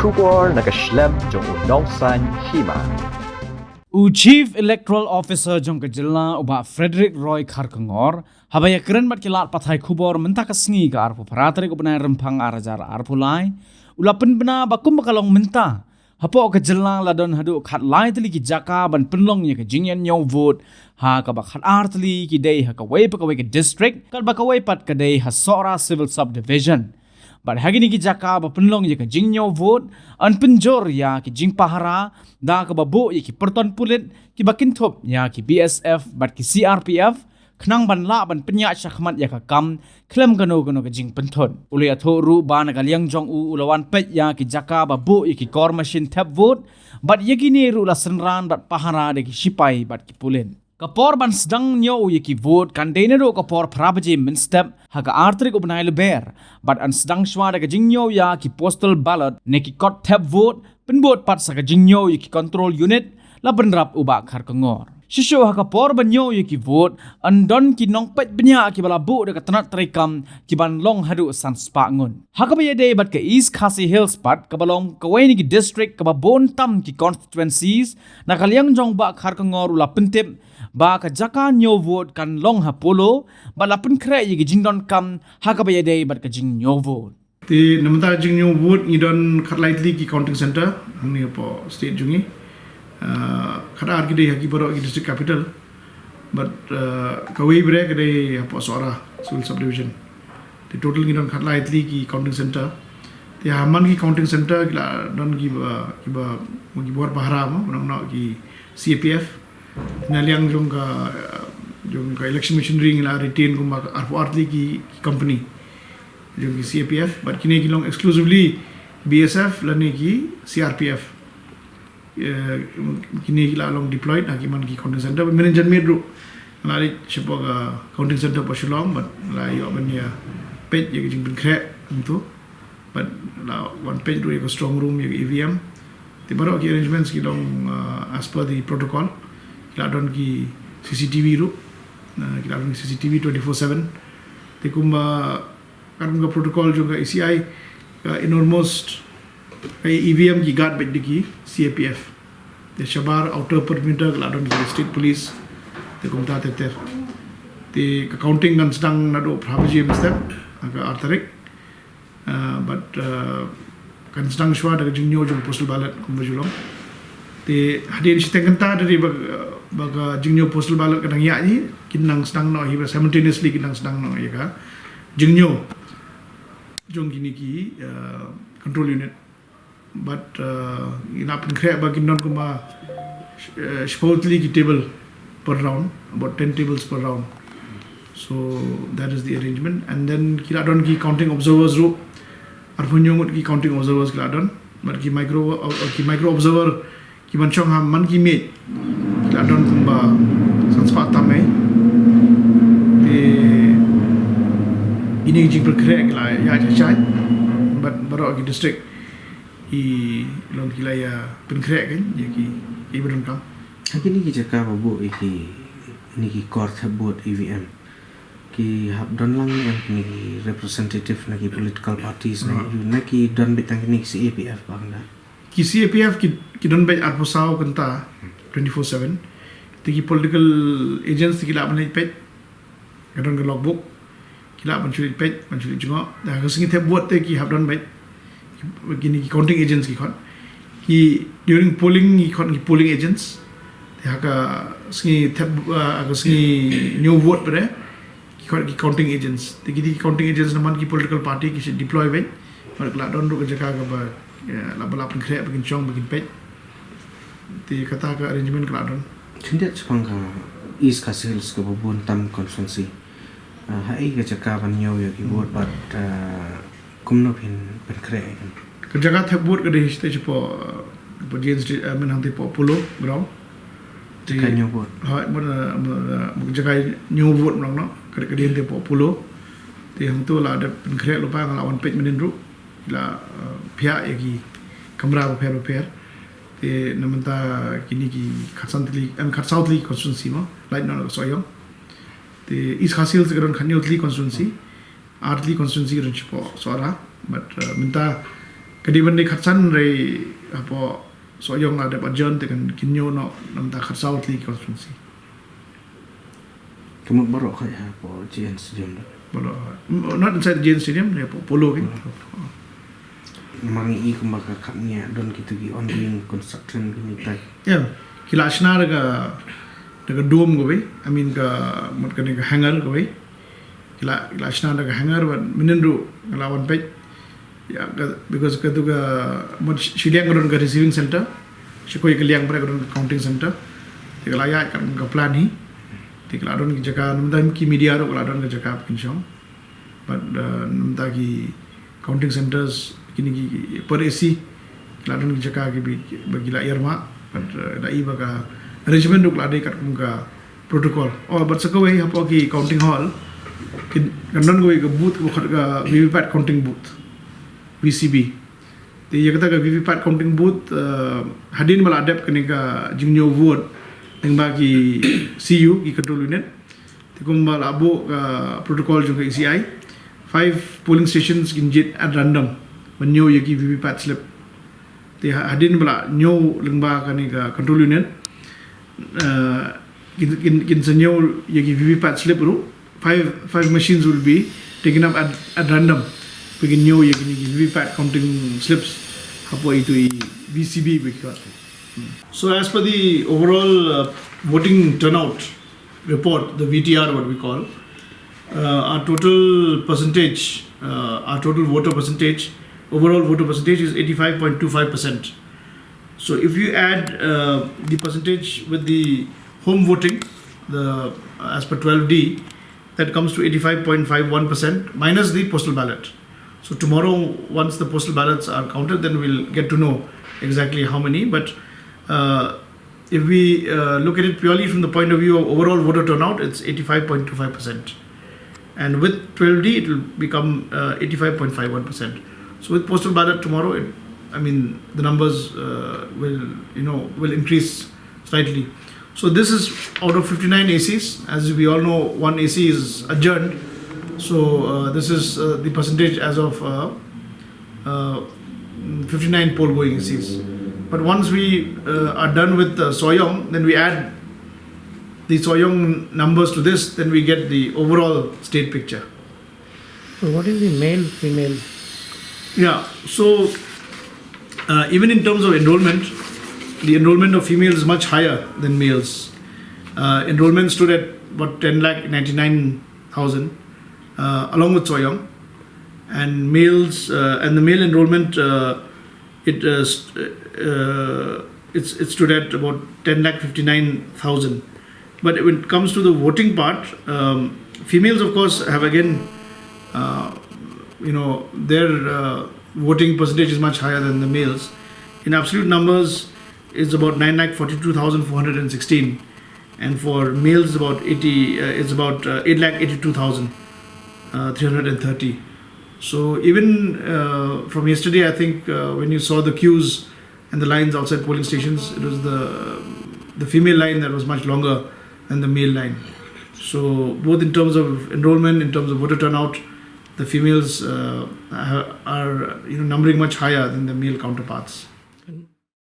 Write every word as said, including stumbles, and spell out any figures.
Khubor na ka shlem jong u Nongsaiñ Hima. U Chief Electoral Officer jong ka jylla u Bah Frederick Roy Kharkongor, haba ïakren bad ki lad pathai khubor mynta ka sngi ka arphew phra tarik u bnai Rymphang ar hajar arphew lai, u la pynbna ba kumba ka long mynta, hapoh ka jylla la don haduh khatlai tylli ki jaka ban pynlong ïa ka jingïañiew vote, ha kaba khatar tylli ki dei ha kawei pa kawei ka district, katba kawei pat ka dei ha Sohra Civil Subdivision. Bad ha kine ki jaka ba pynlong ïa ka jingñiew vote, yn pynjur ïa ki jingpahara da kaba buh ïa ki pyrton pulit kiba kynthup ïa ki B S F bad ki C R P F, khnang ban lah ban pynïaid shakhmat ïa ka kam khlem kano kano ka jingpynthut. U la ïathuh ruh ba na ka liang jong u, u la wan peit ïa ki jaka ba buh ïa ki kor machine thep vote, bad ïa kine ruh la synran bad pahara da ki shipai bad ki pulit. Ka por ban sdang ñiew ïa ki vote kan dei naduh ka por phra baje mynstep ha ka ar tarik u bnai Lber, bad yn sdang shuwa da ka jingñiew ïa ki postal ballot ne ki kot thep vote, pynbud pat sa ka jingñiew ïa ki control unit, la bynrap u Bah Kharkongor. Shisha ha ka por ban ñiew ïa ki vote, yn don ki nongpeit bniah kiba la buh da ka tnat treikam kiban long haduh san spah ngut. Ha kaba ïadei bad ka East Khasi Hills pat, kaba long kawei na ki district kaba bun tam ki constituencies, na ka liang jong Bah Kharkongor u la pyntip ba ka jaka ñiew vote kan long ha Polo, bad la pynkhreh ïa ki jingdonkam ha kaba ïadei bad ka jingñiew vote. Te na mynta jingñiew vote ngi don khatlai tylli ki counting center hangne hapoh state jong ngi. Ah, khatar ki dei ha ki baroh ki district capital. Bad, ah, kawei pat ka dei hapoh Sohra Civil Subdivision. Te total ngi don khatlai tylli ki counting center. Te ha man ki counting center ki la don kiba, kiba, kiba bor pahara mo, nong nong ki C A P F. Na liang jong ka, jong ka election machinery ngi la retain kumba arphew ar tylli ki, ki company jong ki C A P F, bad kine ki long exclusively B S F lane ki C R P F. Eh, kine ki la long deployed ha ki man ki counting center. Mynhynnin janmiet ruh nga la leit shapoh ka counting center hapoh Shillong, bad nga la ïoh ban ïa peit ïa ka jingpynkhreh hangto. Bad la wan peit ruh ïa ka strong room, ïa ka E V M. Te baroh ki arrangements ki long, uh, as per the protocol. Ki la don ki C C T V ruh. Uh, ki la don ki C C T V twenty-four seven. Te kumba, katkum ka protocol jong ka E C I, ka innermost, ka E V M ki guard beit da ki C A P F. Te shabar outer perimeter ki la don ki state police. Te kumta ter ter. Te ka counting kan sdang naduh phra baje mynstep, ha ka ar tarik. Ah, bad, ah, kan sdang shuwa da ka jingñiew jong postal ballot kumba ju long. Te hadien shiteng kynta da dei ba, ba ka jingñiew postal ballot ka dang ïaid hi, kin nang sdang noh hi ba simultaneously kin nang sdang noh ïa ka jingñiew jong kine ki, ah, control unit. Bad, ah, ngi la pynkhreh ba kin don kumba, eh, shiphew tylli ki table per round, about ten tables per round. So that is the arrangement. And then ki la don ki counting observers ruh, arphew hynñiew ngut ki counting observers ki la don. Bad ki micro, uh, ki micro observer kiban shong ha man ki miej ki la don kumba san spah tam eh. Te kine ki jingpynkhreh ki la ïaid shai shai. Bad baroh ki district ki long ki la ïa pynkhreh kein ïa ki, ïa ki ba donkam. Ha kine ki jaka ba buh ïa kine ki kor thep vote E V M, ki hap don lang ne em kine ki representative na ki political parties ne, na ki don beit tang kine ki C A P F ba kynda? Ki C A P F ki, ki don beit arphew saw kynta, twenty-four seven. Te ki political agents te ki lah ban leit peit, ka don ka logbook. Ki lah ban shu leit peit, ban shu leit jngoh. Da ka sngi thep vote te ki hap don beit. Kine ki counting agents ki khot. Ki during polling ki khot ki polling agents. Te ha ka sngi thep, ah, ha ka sngi ñiew vote pat de, ki khot ki counting agents. Te kine ki counting agents na man ki political party ki shu deploy beit. Bad ka la don ruh ka jaka kaba, eh, la ba la pynkhreh ba kin shong ba kin peit. Te kata ka arrangement ka la don. Khyndiat shaphang ka East Khasi Hills kaba bun tam constituency. Ah, ha ei ka jaka ban ñiew ïa ki vote bad, ah, kumno phin pynkhreh ïa ka? Ka jaka thep vote ka dei shatei shapoh, ah, hapoh J N C, ah, mynhangtei hapoh Polo ground. Jaka ñiew vote. Ha, mynta, mynta, mynta jaka ñiew vote mynta, ka dei, ka dei hangtei hapoh Polo. Te hangto la dep pynkhreh lypa, nga la wan peit mynhynnin ruh. La, ah, phiah ïa ki kamra bapher bapher. Te na mynta kine ki khatsan tylli, em, khatsaw tylli constituency mo, lait noh na ka Sohiong. Te East Khasi Hills ka don khathynñiew tylli constituency, ar tylli constituency ka don shapoh Sohra, bad, eh, mynta Ka dei ban dei khatsan, hynrei hapoh Sohiong la dep adjourn te kan kin ñiew noh na bynta khatsaw tylli ki constituency. Ka mut baroh kawei hapoh J N Stadium da. Baroh, mm, not inside the J N Stadium, hynrei hapoh Polo kein. Namar ngi i kumba ka khapngiah don kitu ki ongoing construction ki ni tai. Ïa, ki la shna da ka, da ka dome kawei, I mean ka, mut kane ka hangar kawei. Ki la, ki la shna da ka hangar, bad mynhynnin ruh nga la wan peit. Ïa, ka, because katu ka, mut shi, shiliang ka don ka receiving center, shikatdei ka liang pat ka don ka counting center. Te ka la ïaid katkum ka plan hi. Te ka la don ki jaka, na bynta ki media ruh ka la don ka jaka ba kin shong. Bad, uh, na bynta ki counting centers, kine ki, ki per A C, ki la don ki jaka kiba, ba ki la ïarmah. Bad, uh, da i ba ka arrangement ruh ka la dei katkum ka protocol. Oh, bad sa kawei hapoh ki counting hall, kin, kan don kawei ka booth kaba khot ka V V P A T counting booth, V C B. Te ïa kata ka V V P A T counting booth, uh, hadien ba la dep kane ka jingñiew vote lyngba ki C U, ki control unit. Te kumba la buh ka protocol jong ka E C I, five polling stations kin jied at random ban ñiew ïa ki V V P A T slip. Te ha-, hadien ba la ñiew lyngba kane ka control unit, uh, kin, kin, kin sa ñiew ïa ki V V P A T slip ruh. Five, five machines will be taken up at, at random. Ba kin ñiew ïa kine ki V V P A T counting slips hapoh itu i V C B ba ki khot. So as per the overall, uh, voting turnout report, the V T R what we call, uh, our total percentage, uh, our total voter percentage, overall voter percentage is eighty-five point two five percent. So if you add, uh, the percentage with the home voting, the, uh, as per twelve D, that comes to eighty-five point five one percent minus the postal ballot. So tomorrow, once the postal ballots are counted, then we'll get to know exactly how many. But, uh, if we, uh, look at it purely from the point of view of overall voter turnout, it's eighty-five point two five percent. And with twelve D, it will become, uh, eighty-five point five one percent. So with postal ballot tomorrow, it, I mean, the numbers, uh, will, you know, will increase slightly. So this is out of fifty-nine A Cs. As we all know, one A C is adjourned. So, uh, this is, uh, the percentage as of, uh, uh, fifty-nine poll going A Cs. But once we, uh, are done with, uh, Sohiong, then we add the Sohiong numbers to this, then we get the overall state picture. So what is the male female? Yeah, so, uh, even in terms of enrollment, the enrollment of females is much higher than males. Uh, enrollment stood at about ten lakh ninety-nine thousand, uh, along with Sohiong. And males, uh, and the male enrollment, uh, it, uh, st-, uh, it's, it stood at about ten lakh fifty-nine thousand. But when it comes to the voting part, um, females, of course, have again, uh, you know, their, uh, voting percentage is much higher than the males. In absolute numbers, it's about nine lakh forty-two thousand four hundred and sixteen, and for males, it's about eighty, uh, it's about, uh, eight lakh eighty-two thousand, uh, three hundred and thirty. So even, uh, from yesterday, I think, uh, when you saw the queues and the lines outside polling stations, it was the, the female line that was much longer than the male line. So both in terms of enrollment, in terms of voter turnout, the females, uh, ha-, are, you know, numbering much higher than the male counterparts.